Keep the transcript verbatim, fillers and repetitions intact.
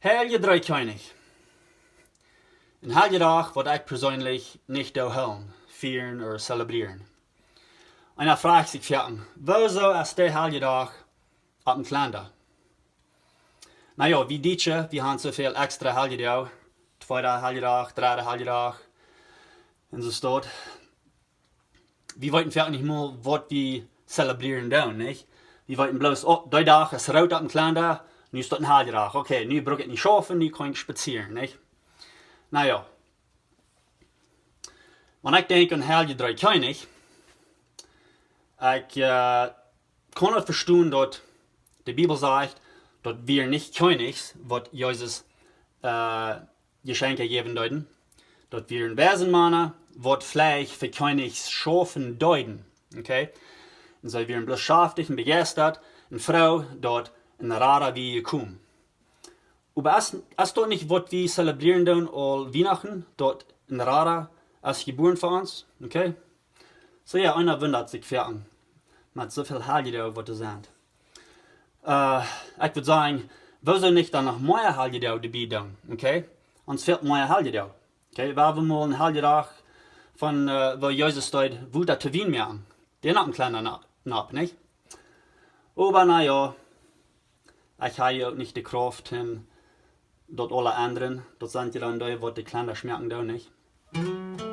Heilje Dree Kjennichs. Een Heiljedach, waut ekj perseenlich nich doo hoolen, fieren ooda zelebrieren. Un dan froag ekj mie foaken, wuarom es dee Heiljedach opp dän Kalenda? Na jo, wie Dietsche, wie haben soo väl extra Heiljedoag. Tweeda Heiljedach, dreeda Heiljedach. Un soo stoot. Wie weeten foaken nich mol, waut wie zelebrieren doonen, nich? Wie weeten bloos, oh, dee Dach es root opp dän Kalenda, nu es daut een Heiljedach. Okay, nu bruck ekj nich schaufen, nu kaun ekj spazieren, nich? Na jo. Wan ekj denkj aun Heilje Dree Kjennichs, ekj, äh, kaun daut vestonen, daut de Bibel sajcht, daut wieren nich Kjennichs, waut Jesus, äh, Jeschenkje jäwen deeden. Daut wieren weise Mana, waut veleicht fa Kjennichs schaufen deeden. Okay? Un see wieren bloos schaftich un bejeistat un froo, daut een Rada wia jekomen. Oba es, es daut nich, waut wie zelebrieren doonen aul Wienachten, daut een Rada es jebuaren fa ons? Okay? Soo jo, eena wundat sikj foaken, met soo väl Heiljedoag, waut doa sent. Äh, ekj wudd sajen, wuarom nich dan noch mea Heiljedoag doabie doonen, okay? Ons fält mea Heiljedoag. Okay, wie haben mol een Heiljedach von, äh, wua Jesus deed Wota to Wien moaken. Dee haud een Kalenda no-, nopp, nich? Oba na jo, ekj hab je uk nich de Krauft, om daut aules to endren. Daut sent je dan dee, waut de Kalenda schmocken doonen, nich?